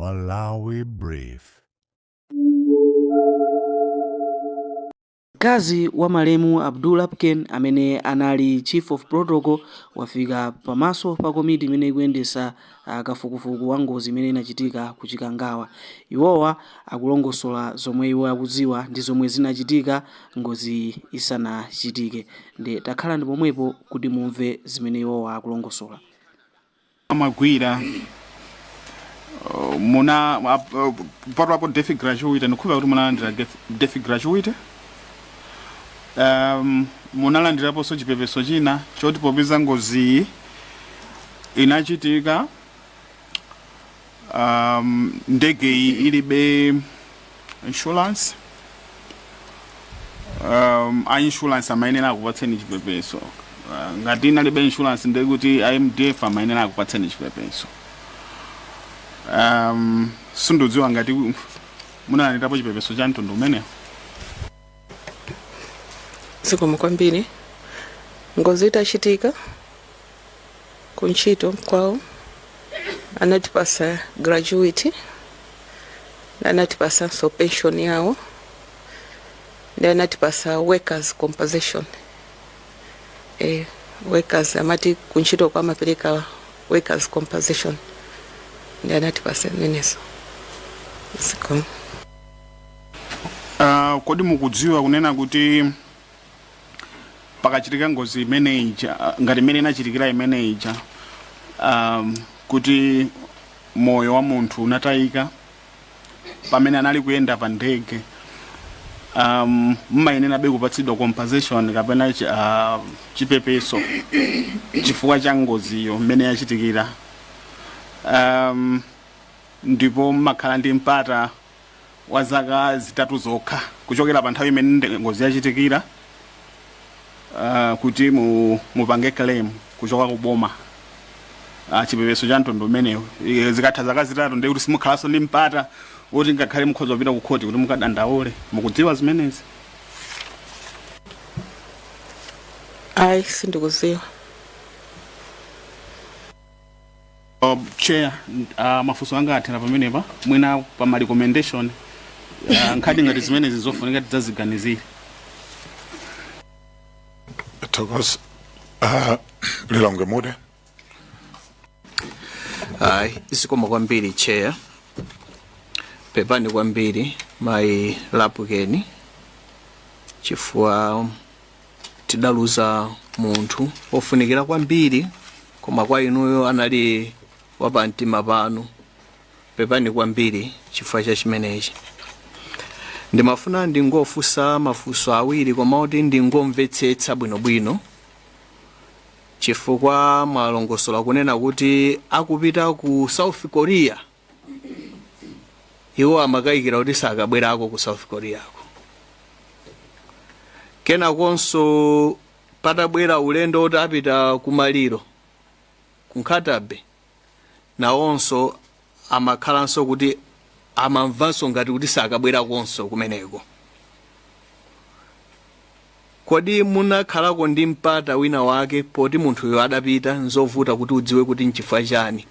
Malawi Brief. Mkazi wa malemu Abdul Lapken amene anali Chief of Protocol wafika pamaso pa komiti imene ikuyendesa kafukufuku wa ngozi imene inachitika ku Chikangawa. Iwowa akulongosola zomwe iwo akudziwa ndi zomwe zinachitika ngozi isanachitike. Nde takhalani pomwepo kuti mumve zimene iwowa akulongosola. Amagwira muna kupatulapo death gratuity, ndikukhulupirira kuti munalandira death gratuity, munalandiraponso chipepeso china choti popeza ngoziyi inachitika ndegeyi ilibe insurance, a insurance amayenera akupatseni chipepeso. Ngati inalibe insurance, ndiye kuti a MDF amayenera akupatseni chipepeso. Sindidziwa ngati munalandirapo chipepeso cha mtundu umenewo. Zikomo kwambiri. Ngozi itachitika, kuntchito kwawo anatipasa gratuity, anatipasanso pension yawo, ndi anatipasa workers compensation. Workers amati kuntchito kwa amapereka workers compensation, ndi anatipasa zimenezo. Zikomo. Kodi mukudziwa kunena kuti pakachitika ngozi imene ija, ngati imene inachitikira imene ija, kuti moyo wa munthu unatayika pamene anali kuyenda pa ndege, mmayenerabe kupatsidwa compensation kapena chipepeso chifukwa cha ngoziyo mmene yachitikira, ndipo mmakhala ndi mpata wa zaka 3 zokha kuchokera pa nthawi imene ngozi yachitikira kuti mupange claim kuchoka ku boma chipepeso cha mtundu umenewo? Zikatha zaka 3, ndiye kuti simukhalanso ndi mpata woti ngakhale mukhoza kupita ku khoti kuti mukadandaule. Mukudziwa zimenezi? Ayi, sindikudziwa. Chair, mafunso anga athera pamenepa. Mwina pa ma recommendation, nkhani ngati zimenezi zofunika tidzaziganizire. Thokoza. Lilongwe Mude. Ayi, zikomo kwambiri, Chair. Pepani kwambiri, mayi Lapukeni, chifukwa tidaluza munthu ofunikira kwambiri, koma kwa inuyo anali wapamtima panu. Pepani kwambiri chifukwa cha chimenechi. Ndimafuna ndingofunsa mafunso awiri, koma kuti ndingomvetsetsa bwinobwino, chifukwa mwalongosola kunena kuti akupita ku South Korea, iwo amakayikira kuti sakabwerako ku South Koreako. Kenakonso patabwera ulendo woti apita kumaliro ku Nkhata Bay, nawonso amakhalanso kuti amamvanso ngati kuti sakabwerakonso kumeneko. Kodi munakhalako ndi mpata wina wake, poti munthuyo adapita, nzovuta kuti udziwe kuti nchifukwa chani,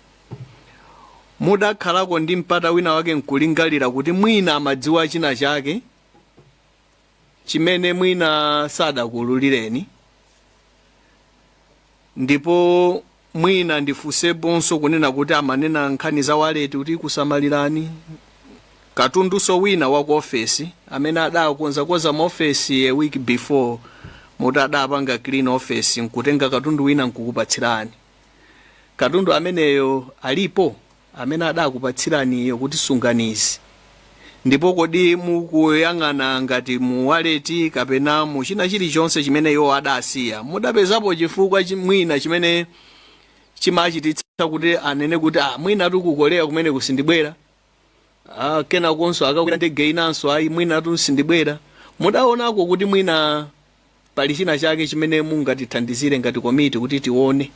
mudakhalako ndi mpata wina wake nkulingalira kuti mwina amadziwa china chake chimene mwina sadakuululireni? Ndipo mwina ndifunseponso kunena kuti amanena nkhani za wallet kuti kusamalirani katunduso wina wa ku ofesi amene adakonzakonza mu ofesi a week before, muti adapanga clean office nkutenga katundu wina nkukupatsirani, katundu ameneyo alipo amene adakupatsiraniyo kuti sunganizi? Ndipo kodi mukuyang'ana ngati mu wallet kapena mu china chilichonse chimene iwo adasiya, mudapezapo chifukwa mwina chimene chimachititsa kuti anene kuti, "Ah, mwina tu ku Korea kumene kusindibwera," ah, kenakonso akakwera ndege inanso, "Ayi, mwina tu sindibwera"? Mudaonako kuti mwina pali china chake chimene mungatithandizire ngati komiti kuti tione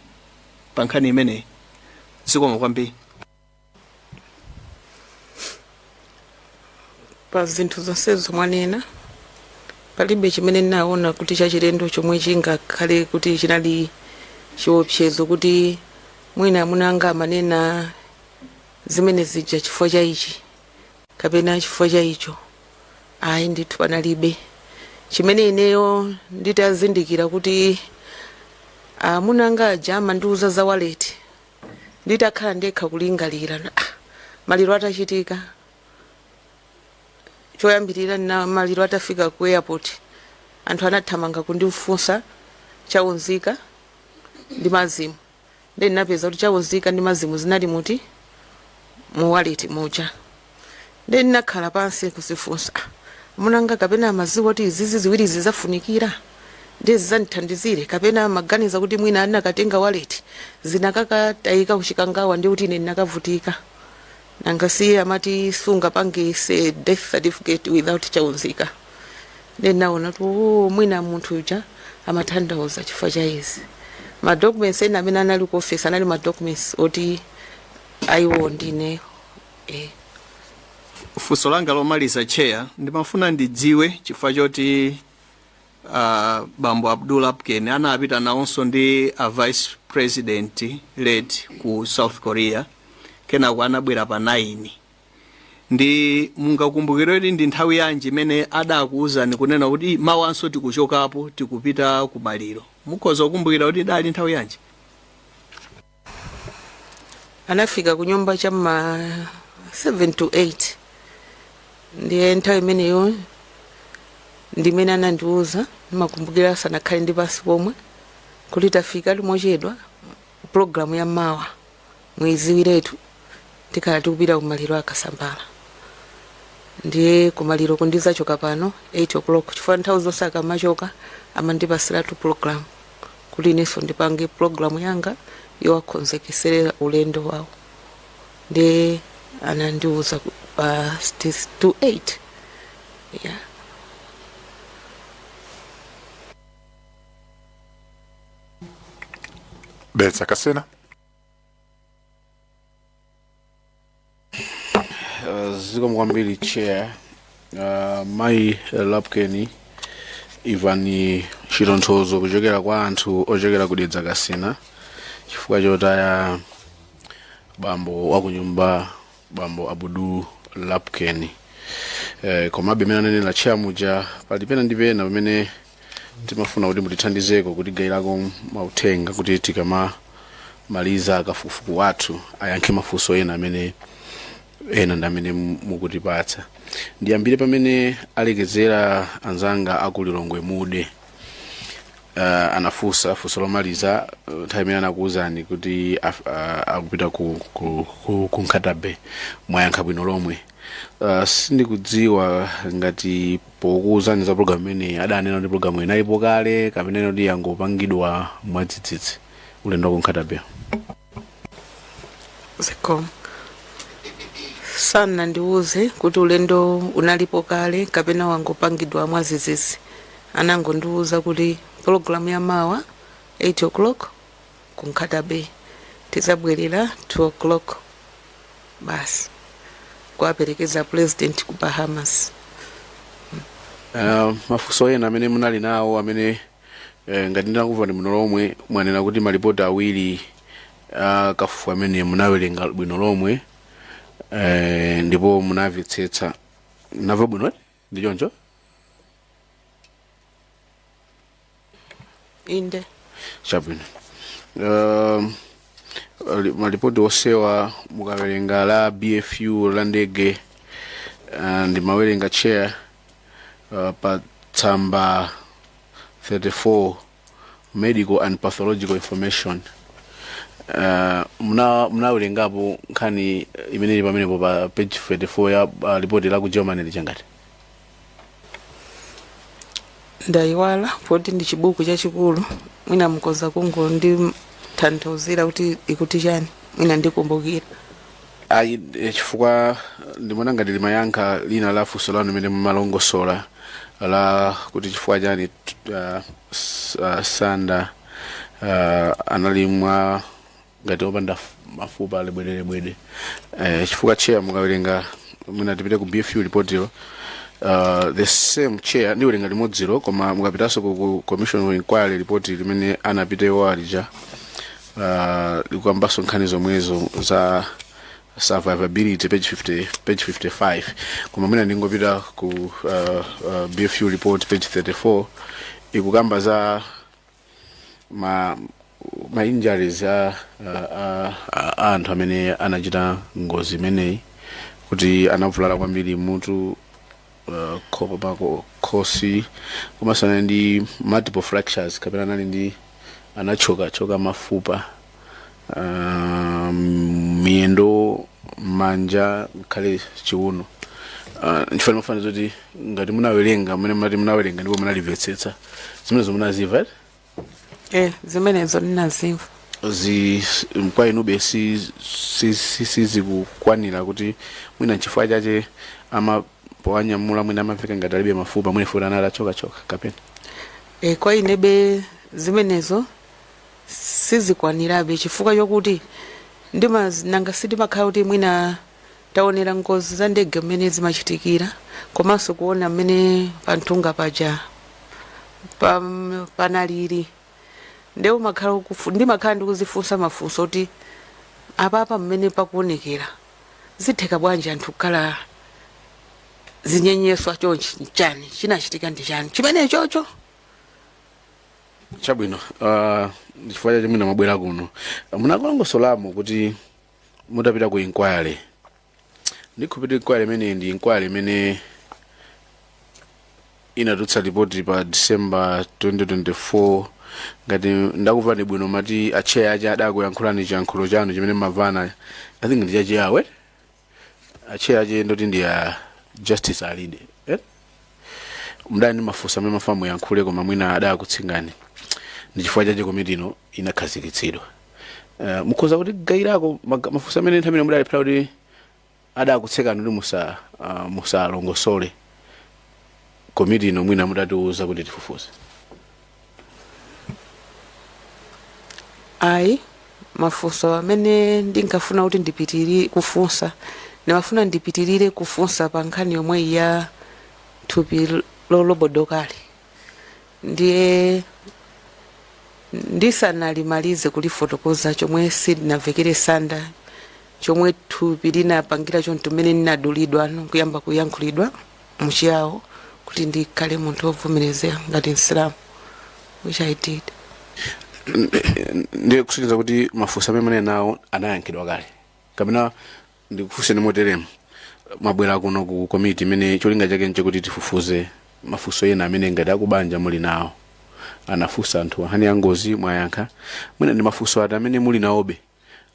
pa nkhani imeneyi? Zikomo kwambiri. Pa zinthu zonsezo mwanena, palibe chimene ndinaona kuti chachilendo chomwe chingakhale kuti chinali chiopsezo kuti mwina amuna anga amanena. Zimene zija chifukwa cha ichi kapena chifukwa cha icho, ayi ndithu, panalibe. Chimene ineyo nditazindikira kuti amuna anga aja amandiuza za wallet, nditakhala ndekha kulingalira, maliro atachitika, choyambirira na maliro atafika ku airport, anthu anathamanga kundifunsa chaunzika ndi mazimu. Ndi ndinapeza kuti chaunzika ndi mazimu zinali muti? Mu wallet muja. Ndi ndinakhala pansi kuzifunsa, munanga kapena amaziwa kuti izizi ziwiri zizafunikira ndi zizandithandizire, kapena amaganiza kuti mwina anakatenga wallet zinakakatayika kuchikangawa, ndi kuti ine ndinakavutika? Nanga siye amati sungapange se death certificate without chaunzika. Ndi ndinaona kuti, oh, mwina munthu uja amatanthauza chifukwa cha izi. Ma documents ena amene anali ku office anali ma documents oti ayiwo ndineyo. Funso langa lomaliza, Chair, ndimafuna ndidziwe chifukwa choti bambo Abdul Lapken anapita nawonso ndi a Vice President late ku South Korea, kenako anabwera pa 9. Ndi mungakumbukire kuti ndi nthawi yanji imene adakuwuzani kunena kuti mawanso tikuchokapo, tikupita ku maliro? Mukhoza kukumbukira kuti idali nthawi yanji? Anafika ku nyumba chamma 7 to 8. Ndiye nthawi imeneyo ndimene anandiuza. Ndimakumbukira asanakhale ndi pansi pomwe kuti tafika timochedwa, program ya mawa mwiziwiretu, tikhala tikupita kumaliro akasambala. Ndiye kumaliro kundizachoka pano 8 o'clock, chifukwa nthawi zonse akamachoka amandipasiratu program kuti inenso ndipange program yanga yowakonzekeserera ulendo wawo. Ndiye anandiuza pa to 8, yeah. Dedza Kasina. Zikomo kwambiri, Chair. Mayi Lapken, imvani chitonthozo kuchokera kwa anthu ochokera ku Dedza Kasina chifukwa chotaya bambo wakunyumba, bambo Abdul Lapken. Komabe imene ananena Chair muja, pali pena ndi pena pamene timafuna kuti mutithandizeko kutigayirako mauthenga kuti tikamamaliza kafukufuku wathu ayankhe mafunso ena amene ena ndi amene mukutipatsa. Ndiyambire pamene alekezera anzanga aku Lilongwe Mude. Anafunsa funso lomaliza nthawi imene anakuwuzani kuti akupita ku Nkhata Bay, mwayankha bwino lomwe. Sindikudziwa ngati pokuwuzani za program imeneyi adanena kuti program inalipo kale kapena kuti yangopangidwa mwadzidzidzi, ulendo wa ku Nkhata Bay. Zikomo. Sanandiuze kuti ulendo unalipo kale kapena wangopangidwa mwadzidzidzi. Anangondiuza kuti program ya mawa 8 o'clock ku Nkhata Bay, tizabwerera 2 o'clock, basi, kuwaperekeza President ku Bahamas. Mafunso ena amene munali nawo amene ngati ndinakumva ndi bwino lomwe, mwanena kuti malipoti awiri a kafukufuku amene munawerenga bwino lomwe ndipo munamvetsetsa. Namva bwino, eh? Ndi choncho? Inde. Chabwino. Malipoti osewa mukawerenga la BFU la ndege, ndimawerenga, Chair, pa tsamba 34, medical and pathological information. Munawerengapo nkhani imene ili pamenepo pa page 34 ya ripoti la ku Germany lichangati? Ndayiwala poti ndi chibuku chachikulu. Mwina mukhoza kungonditanthauzira kuti ikuti chani, mwina ndikumbukira. Ayi, chifukwa ndimaona ngati limayankha lina la funso lanu limene mumalongosola la kuti chifukwa chani Sanda anali mwa ngati opanda mafupa lebwedelebwede. Chifukwa, Chair, mukawerenga, mwina tipite ku BFU report ilo, the same, Chair, ndiwerenga limodzilo, koma mukapitanso ku Commission of Inquiry report limene anapita iwo alija, likukambanso nkhani zomwezo za Survivability, page 50, page 55. Koma mwina ndingopita ku BFU report, page 34, ikukamba za ma injuries a anthu amene anachita ngozi imeneyi, kuti anavulala kwambiri mutu, pako khosi, komanso anali ndi multiple fractures kapena anali ndi anachokachoka mafupa, miyendo, manja, khale chiuno. Nchifukwa ndimafuna kuti ngati munawerenga mmene mnati munawerenga ndipo munalimvetsetsa, zimenezo munazimva, eh? Eh, zimenezo ndinazimva. Zi kwa inube sizikukwanira kuti mwina nchifukwa chache ama powanyamula mwina amamveka ngati alibe mafupa, mwina futi anali achokachoka kapena? E, kwa inebe zimenezo sizikwanirabe, chifukwa chokuti ndima nanga sindimakhala kuti mwina taonera ngozi za ndege mmene zimachitikira, komanso kuona mmene panthunga paja panalili, nde umakhala ndimakhala ndikuzifunsa mafunso kuti apapa mmene pakuonekera zitheka bwanji anthu kukhala zinyenyeswa chonchi? Chani chinachitika? Ndi chani chimene chocho? Chabwino, chifukwa chache mwina mwabwera kuno. Munakalongosolamo kuti mutapita ku inquiry, ndikhupita inquiry imene ndi inquiry imene inatulutsa ripoti pa December 2024. Ngati ndakumvani bwino, mati a chair ache adakuyankhulani chiyankhulo chanu chimene mmavana, I think ndi chachiyawe. A chair ache ndoti ndi a Justice Alide, eh? Mudali ndi mafunso amene mafuna muyankhule, koma mwina adakutsingani. Ndi chifukwa chache komiti ino inakhazikitsidwa. Mukhoza kuti gayirako mafunso amene nthawi imene mudalephera kuti adakutsekani kuti musalongosole, komiti ino mwina mudatiuza kuti tifufuze? Ayi, mafunso amene ndinkafuna kuti ndipitirire kufunsa, ndimafuna ndipitirire kufunsa pa nkhani yomwe ya thupi lolobodokali. Ndiye ndisanalimalize kulifotokoza chomwe sindinavekere sanda, chomwe thupi linapangira choncho, mmene ndinadulidwa kuyamba kuyankhulidwa muchiyawo kuti ndikhale munthu wovomerezeka ngati Msilamu, which I did. Ndiye kusonyeza kuti mafunso amene munali nawo anayankhidwa kale, kapena ndikufunseni moteremu: mwabwera kuno ku komiti imene cholinga chake nchakuti tifufuze mafunso ena amene ngati akubanja muli nawo. Anafunsa anthu nkhani ya ngozi, mwayankha. Mwina ndi mafunso ati amene muli nawobe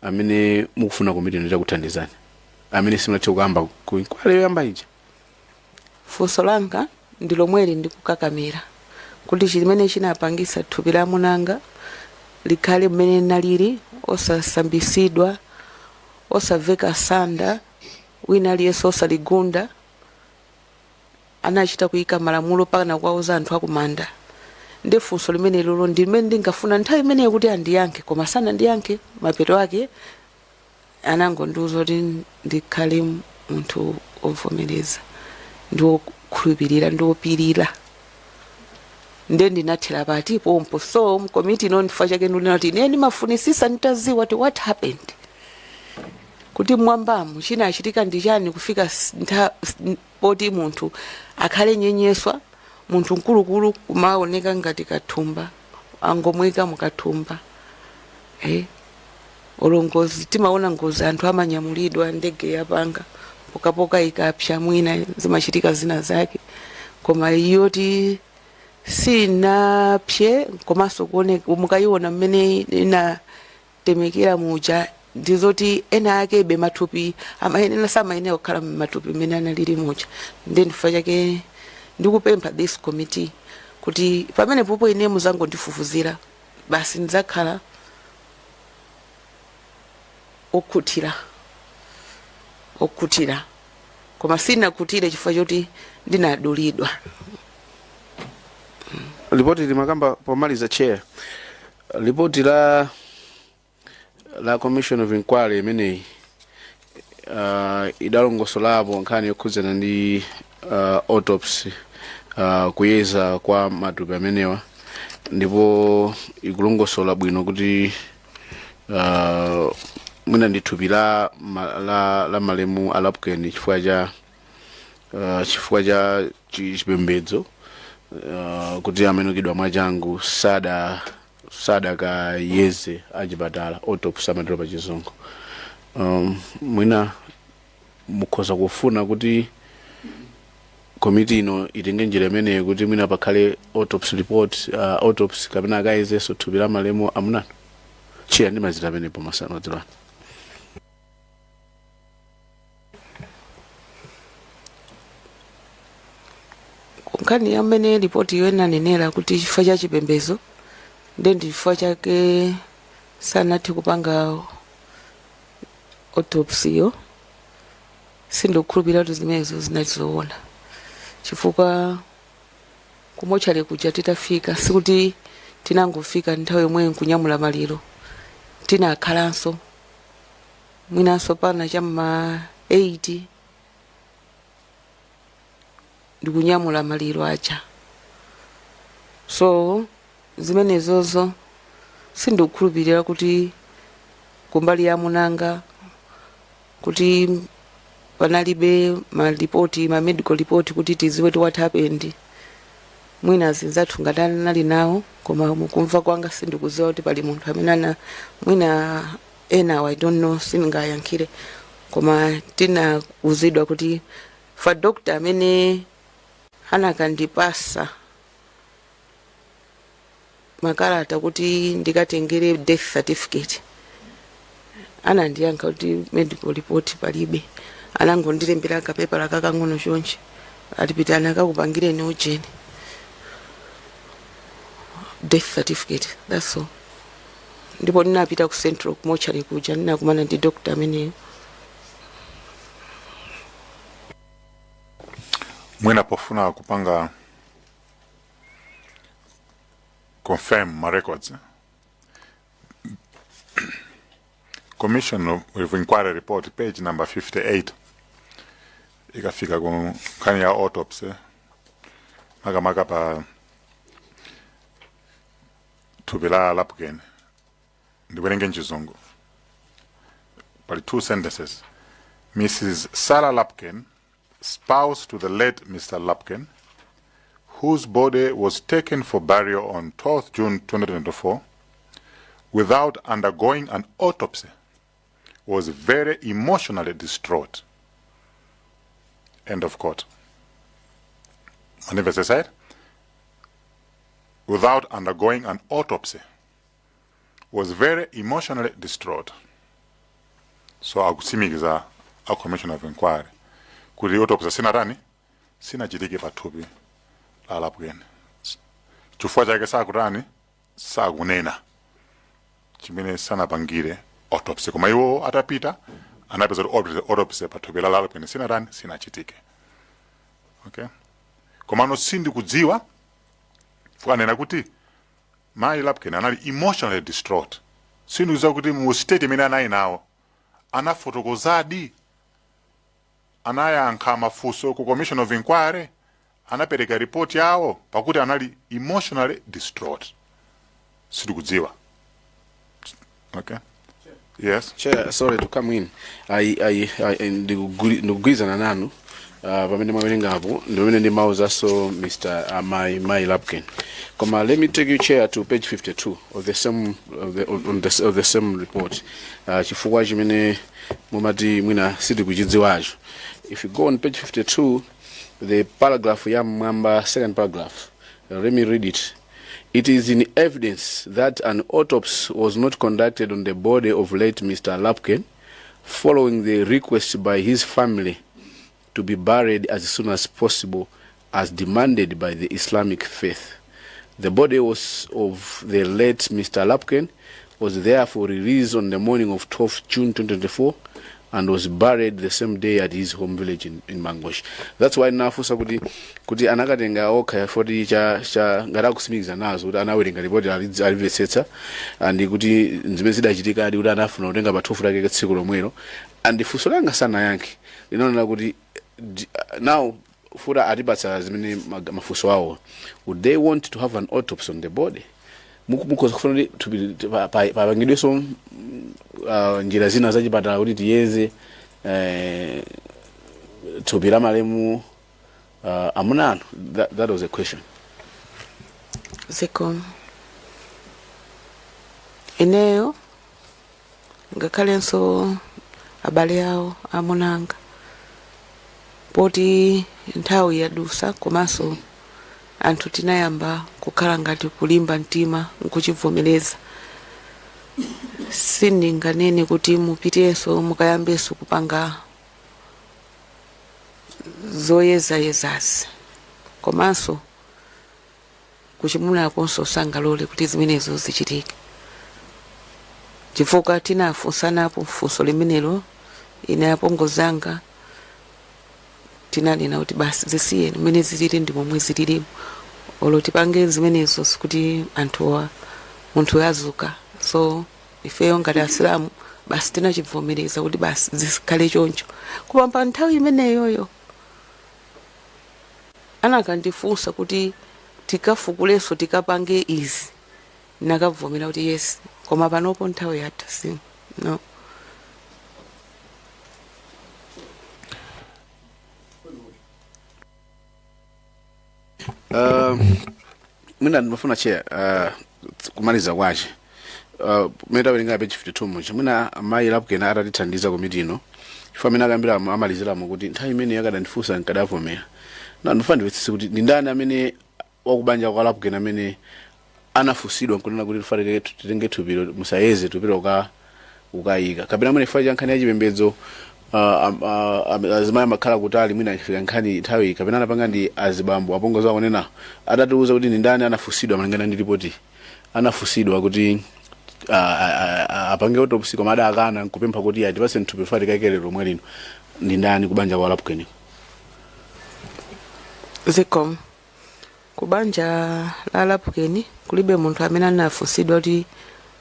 amene mukufuna komiti ino itakuthandizani, amene simunathe kukamba ku inquiry yoyamba ija? Funso langa ndi lomweli, ndikukakamira kuti chimene chinapangisa thupi la amunanga likhale mmene nalili, osasambisidwa, osaveka sanda, wina aliyense osaligunda, anachita kuyika malamulo pakana kuwauza anthu akumanda. Ndi funso limene lolo ndi limene ndingafuna nthawi imeneyo kuti andiyankhe, koma sanandiyankhe. Mapeto ake anangondiuza kuti ndikhale munthu wovomereza ndi wokhulupirira ndi wopirira. Nde ndinathera pati pompo. So mkomiti ino, ndifukwa chake ndinena kuti ine ndimafunisisa nditaziwa kuti what happened, kuti mwambamu chinachitika ndi chani kufika poti munthu akhale nyenyeswa, munthu mkulukulu kumaoneka ngati kathumba, angomweka mukathumba, eh? Olo ngozi timaona ngozi, anthu amanyamulidwa, ndege yapanga pokapoka, ikapsa mwina zimachitika zina zake, koma iyoti sinapye, komanso kuone mukayiona mmene inatemekera muja, ndizoti ena akebe mathupi amayenera samayenera kukhala mmathupi mmene analili muja. Ndi ndifukwa chake ndikupempha this committee kuti pamene popo ine muzangondifufuzira basi, ndidzakhala okhutira, okhutira. Koma sinakhutire chifukwa choti ndinadulidwa. Ripoti limakamba pomaliza, chair, ripoti la commission of inquiry imeneyi idalongosolapo nkhani yokhudzana ndi autopsy, kuyeza kwa matupi amenewa, ndipo ikulongosola bwino kuti Mwina ndi thupi la malemu a Lapken, chifukwa cha chipembedzo, kuti amenukidwa mwachangu, sadakayeze achipatala, autopsy amatero pa Chizungu. Mwina mukhoza kufuna kuti komiti ino itenge njira imeneyo kuti mwina pakhale autopsy report, autopsy kapena akayezenso thupi la malemu amunanu. Chair, ndi mazira amenepo madzulo ano. Nkhani yamene ripoti iyo inanenera kuti chifukwa cha chipembedzo nde ndi chifukwa chake sanathe kupanga autopsy yo, sindikukhulupirira kuti zimenezo zinali zoona, chifukwa kumochale kuja titafika, sikuti tinangofika nthawi yomweyo nkunyamula maliro. Tinakhalanso mwinanso pana cham'ma 8 ndikunyamula maliro aja. So zimenezozo sindikukhulupirira kuti kumbali ya munanga kuti panalibe ma report, ma medical report, kuti tiziwe kuti what happened. Mwina azinzathu ngati anali nawo, koma mukumva kwanga sindikuziwa kuti pali munthu amene ana, mwina enawo, I don't know, sindingayankhire. Koma tinauzidwa kuti fa doctor amene anakandipasa makalata kuti ndikatengere death certificate anandiyankha kuti medical report palibe. Anangondilembera kapepala kakang'ono chonchi, ati pitani akakupangireni ujeni, death certificate, that's all. Ndipo ndinapita ku Central kumochari kuja, ndinakumana ndi doctor ameneyo. Mwina pofuna kupanga confirm ma records, Commission of Inquiry report, page number 58, ikafika ku nkhani ya autopsy, makamaka pa thupi la Lapken, ndiwerenge mchizungu, pali two sentences: "Mrs Sarah Lapken, spouse to the late Mr Lapken, whose body was taken for burial on 12th June 2024 without undergoing an autopsy, was very emotionally distraught." End of quote. Manifest "without undergoing an autopsy, was very emotionally distraught." So akutsimikiza a Commission of Inquiry kuti autopsy sinatani, sinachitike pathupi la Lapken. Chifukwa chake sakutani, sakunena chimene sanapangire autopsy, koma iwo atapita anapeza kuti autopsy pathupi la Lapken sinatani, sinachitike. Okay, komano sindikudziwa, anena kuti mayi Lapken anali emotionally distraught. Sindikudziwa kuti mu state imene anali nawo anafotokozadi, anayankha mafunso ku Commission of Inquiry, anapereka report yawo, pakuti anali emotionally distraught. Sindikudziwa. Okay, yes. Chair, sorry to come in. I ndikugwirizana nanu pamene mwawerengapo ndi pamene ndimawuzanso Mr my Lapken. Koma let me take you, Chair, to page 52 of the same of the, on the, of the same report, chifukwa chimene mumati mwina sitikuchidziwacho. If you go on page 52, the paragraph ya mwamba, second paragraph, let me read it. "It is in evidence that an autopsy was not conducted on the body of late Mr. Lapken following the request by his family to be buried as soon as possible as demanded by the Islamic faith. The body was of the late Mr. Lapken was therefore released on the morning of 12 June 2024 and was buried the same day at his home village in Mangochi." That's why nafunsa kuti anakatenga okha foti cha ngati akusimikiza nazo kuti anawerenga ripoti, alimvetsetsa, and kuti zimene zidachitikadi kuti anafuna kutenga pa 12 lake tsiku lomwelo. And funso langa sanayankhe, linaonera kuti now futa atipatsa zimene mafunso awo: would they want to have an autopsy on the body? Mukhoza kufuna kuti thupi papangidwenso njira zina zachipatala kuti tiyeze thupi la malemu amuna anu? That was a question. Zikomo. Ineyo ngakhalenso abale awo amunanga, poti nthawi yadusa komanso anthu tinayamba kukhala ngati kulimba mtima nkuchivomereza, sindinganene kuti mupitenso mukayambenso kupanga zoyezayezazi, komanso kuchimunakonso sangalole kuti zimenezo zichitike, chifukwa tinafunsanapo funso limenelo. Ine, apongozi anga, tinanena kuti basi, zisiyeni mmene zilili ndi momwe zililimo. Olo tipange zimenezo, sikuti anthuwa munthu azuka. So ifeyo ngati Asilamu basi tinachivomereza kuti basi zikhale choncho. Koma pa nthawi imeneyoyo anakandifunsa kuti tikafukulenso, tikapange izi, nakavomera kuti yes. Koma panopo nthawi yatha, si no. Mwina ndimafuna, Chair, kumaliza kwache mmene tawerenga page 52 muja, mwina amayi Lapukeni atatithandiza komiti ino, chifukwa amene akambira amaliziramo kuti nthawi imene akadandifunsa nkadavomera. Na ndifuna ndimvetsetse kuti ndi ndani amene wakubanja kwa Lapukeni amene anafunsidwa nkunena kuti tifanire titenge thupilo, musayeze thupilo ukayika, kapena mwina chifukwa cha nkhani ya chipembedzo azimayi amakhala kutali, mwina ifika nkhani nthawi, kapena anapanga ndi azibambo apongozi akunena, atatiuza kuti ndi ndani anafunsidwa malingana ndi ripoti, anafunsidwa kuti apange autopsy koma adakana nkupempha kuti atipase mthupi fa tikayikere lomwe lino, ndi ndani kubanja kwa Lapukeni? Zikomo. Kubanja la Lapukeni kulibe munthu amene anafunsidwa kuti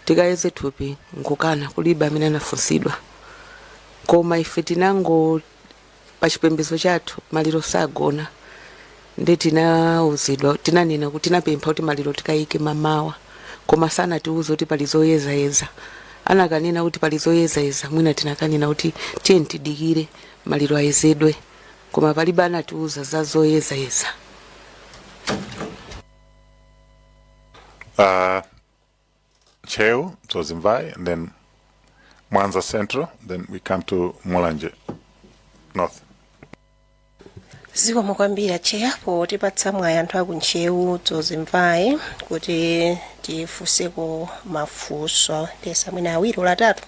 tikayeze thupi nkukana, kulibe amene anafunsidwa. Koma ife tinango pa chipembedzo chathu maliro sagona, ndi tinauzidwa, tinanena kuti tinapempha kuti maliro tikayike mamawa, koma sanatiuze kuti pali zoyezayeza. Anakanena kuti pali zoyezayeza, mwina tinakanena kuti tiye tidikire maliro ayezedwe, koma palibe anatiuza za zoyezayeza. Ntcheu, Dzonzi Mvai, and then Mwanza Central, then we come to Mulanje North. Zikomo kwambiri, Chair, potipatsa mwayi anthu aku Ntcheu, Dzonzi Mvai kuti tifunseko mafunso tesa mwina awiri olo atatu.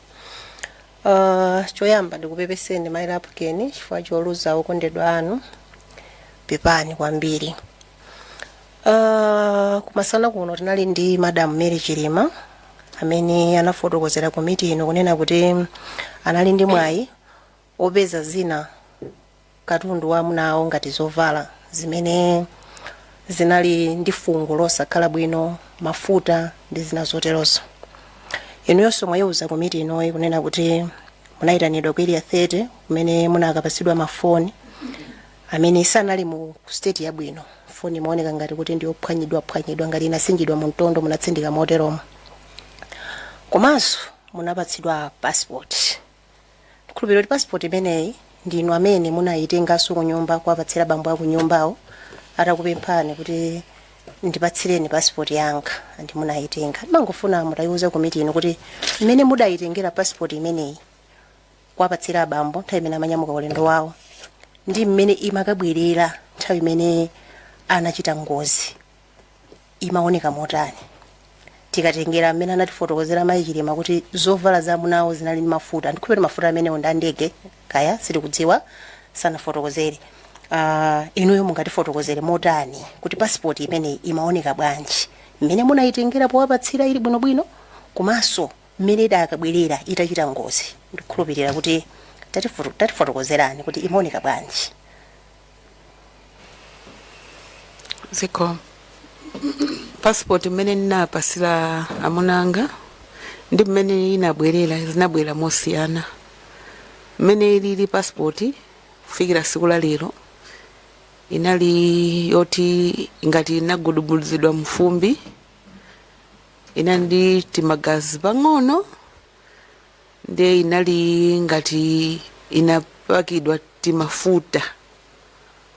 Choyamba ndikupepeseni, mayi Lapukeni, chifukwa choluza okondedwa anu. Pepani kwambiri. Kumasana kuno tinali ndi Madam Mary Chilima amene anafotokozera komiti ino kunena kuti anali ndi mwayi opeza zina katundu wa amuna awo ngati zovala zimene zinali ndi fungo losakhala bwino, mafuta ndi zina zoterozo. Inuyonso mwayiuza komiti inoyi kunena kuti munayitanidwa ku Area 30 kumene munakapasidwa mafoni amene sanali mu state yabwino. Foni imaoneka ngati kuti ndiyophwanyidwa phwanyidwa, ngati inasinjidwa mu mtondo, munatsindika moteromo. Komanso munapatsidwa passport. Ndikhulupirira kuti passport imeneyi ndinu amene munayitenganso kunyumba kuwapatsira bambo akunyumbawo atakupemphani kuti ndipatsireni passport yanga, ndi munayitenga. Ndimangofuna mutayiuza komiti ino kuti mmene mudayitengera passport imeneyi kuwapatsira abambo nthawi imene amanyamuka ulendo wawo ndi mmene imakabwerera nthawi imene anachita ngozi imaoneka motani, tikatengera mmene anatifotokozera mayi Chilima kuti zovala za amunawo zinali ndi mafuta. Ndikhulupirira mafuta amenewo ndi andege, kaya sitikudziwa, sanafotokozere. Inuyo mungatifotokozere motani kuti passport imeneyi imaoneka bwanji mmene munayitengera powapatsira ili bwinobwino komanso mmene idakabwerera itachita ngozi? Ndikukhulupirira kuti tatifotokozerani kuti imaoneka bwanji. Zikomo. Passport mmene ndinapasira amunanga ndi mmene inabwerera zinabwera mosiyana. Mmene ilili passport kufikira siku la lero, inali yoti ngati inagudubuzidwa mfumbi. Inali ndi timagazi pang'ono, ndiye inali ngati inapakidwa timafuta,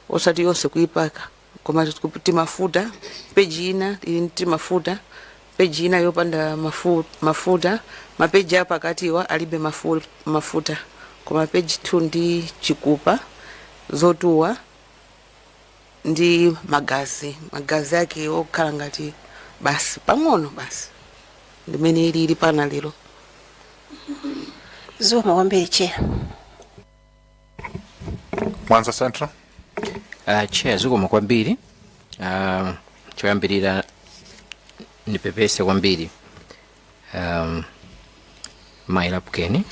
osati yonse kuipaka, koma timafuta. Peji ina ili ndi timafuta, peji ina yopanda mafuta. Mapeji apakatiwa alibe mafuta, koma page 2 ndi chikupa, zotuwa ndi magazi. Magazi ake okhala ngati basi pang'ono basi, ndimene ilili pana lero. Zikomo kwambiri, Chair. Mwanza Central. Chair, zikomo kwambiri. Choyambirira ndipepese kwambiri mayi Lapukeni,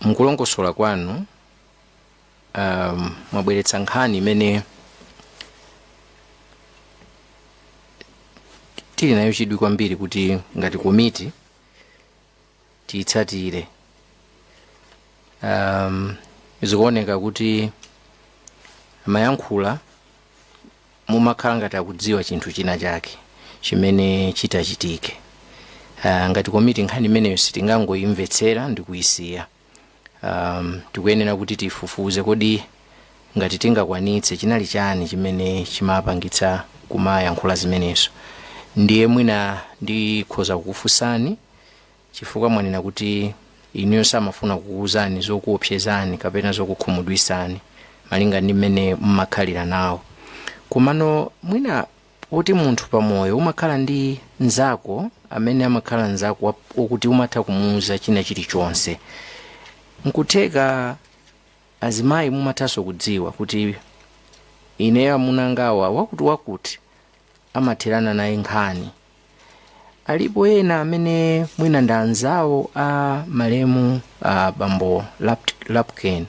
mkulongosola kwanu mwabweretsa nkhani imene tili nayo chidwi kwambiri kuti ngati komiti tiyitsatire. Zikuoneka kuti amayankhula mumakhala ngati akudziwa chinthu china chake chimene chitachitike. Ngati komiti, nkhani imeneyo sitingangoyimvetsera ndi kuyisiya. Tikuyenera kuti tifufuze, kodi ngati tingakwanitse, chinali chani chimene chimapangitsa kumayankhula zimenezo? Ndiye mwina ndikhoza kukufunsani, chifukwa mwanena kuti inuyo samafuna kukuwuzani zokuopsezani kapena zokukhumudwisani malinga ndi mmene mmakhalira nawo, komano mwina poti munthu pamoyo umakhala ndi mnzako amene amakhala mnzako wokuti umatha kumuuza china chilichonse, nkutheka azimayi mumathanso kudziwa kuti ineyo amuna angawa wakuti wakuti amatherana naye nkhani. Alipo ena amene mwina ndi anzawo a malemu bambo Lapken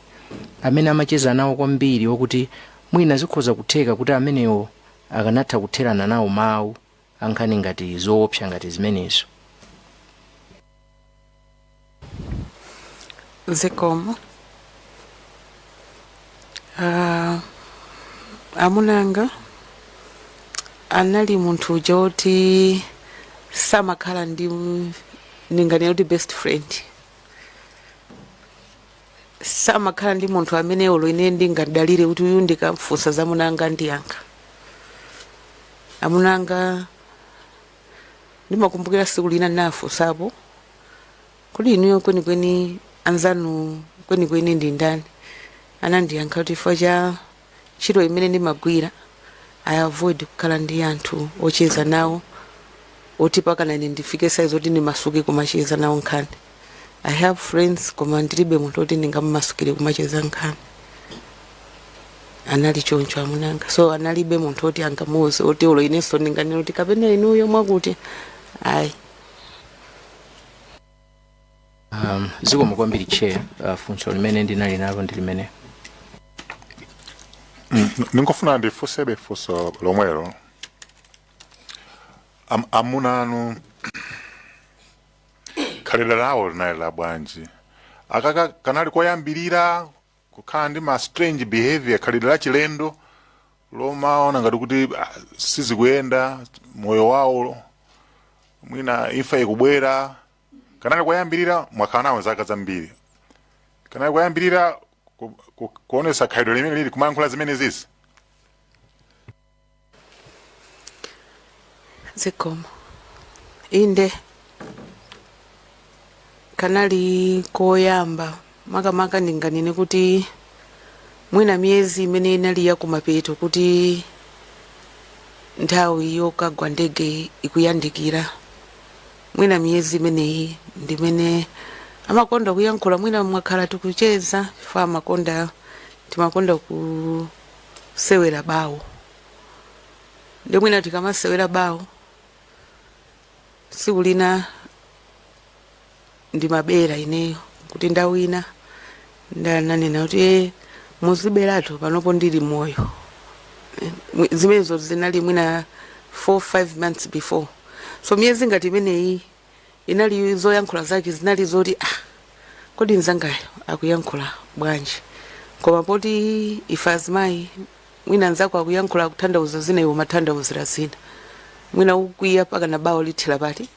amene amacheza nawo kwambiri, wokuti mwina zikhoza kutheka kuti amenewo akanatha kutherana nawo mawu ankhani ngati zoopsa ngati zimenezo? Zikomo. Amunanga anali munthu uja woti samakhala ndi, ndinganene kuti, best friend. Samakhala ndi munthu amene olo ine ndingadalire kuti uyu ndikamfunsa za munanga ndiyankha. Amunanga, ndimakumbukira siku lina ndinafunsapo kuti, "Inuyo kwenikweni anzanu kwenikweni ndi ndani?" Anandiyankha kuti, "Chifukwa cha ntchito imene ndimagwira, I avoid kukhala ndi anthu ocheza nawo oti pakana ine ndifike size oti ndimasuke kumacheza nawo nkhani. I have friends, koma ndilibe munthu oti ndingammasukire kumacheza nkhani." Anali choncho amunanga, so analibe munthu oti angamuuze oti olo inenso ndinganene kuti kapena inuyo mwakuti ayi. Zikomo kwambiri, Chair. Funso limene ndinali nalo ndi limene. Ningofuna ndifunsebe funso lomwelo. Amuna anu khalidwe lawo linali la bwanji? Akaka kanali koyambirira kukhala ndi ma strange behavior, khalidwe la chilendo lomaona ngati kuti sizikuyenda moyo wawo, mwina imfa ikubwera? Kanali koyambirira? Mwakhala nawo zaka zambiri. Kanali koyambirira kuonesa khalidwe limene lili kumayankhula zimene zizi? Zikomo. Inde, kanali koyamba, makamaka ndinganene kuti mwina miyezi imene inali yakumapeto kuti nthawi yokagwa ndege ikuyandikira. Mwina miyezi imeneyi ndimene amakonda kuyankhula. Mwina mwakhala tikucheza chifukwa amakonda, timakonda kusewera bawo, ndi mwina tikamasewera bawo, tsiku lina ndimabera ineyo kuti ndawina, ndananena kuti, "Muziberatu panopo ndili moyo." Zimenezo zinali mwina 4 5 months before. So miyezi ngati imeneyi inali zoyankhula zake zinali zoti, "Ah, kodi mzangayo akuyankhula bwanji?" Koma poti ife azimayi, mwina anzako akuyankhula akuthandauza zina, iwe umathandauzira zina. Mwina ukwiya paka na bawo lithira pati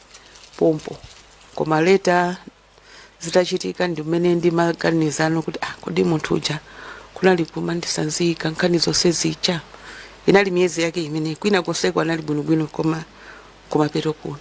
pompo. Koma later zitachitika ndi mmene ndimaganizano kuti, ah, kodi munthu uja kunali kumandisanzika nkhani zonse zija, inali miyezi yake imene kwina konseko anali bwinobwino, koma kumapeto kuno.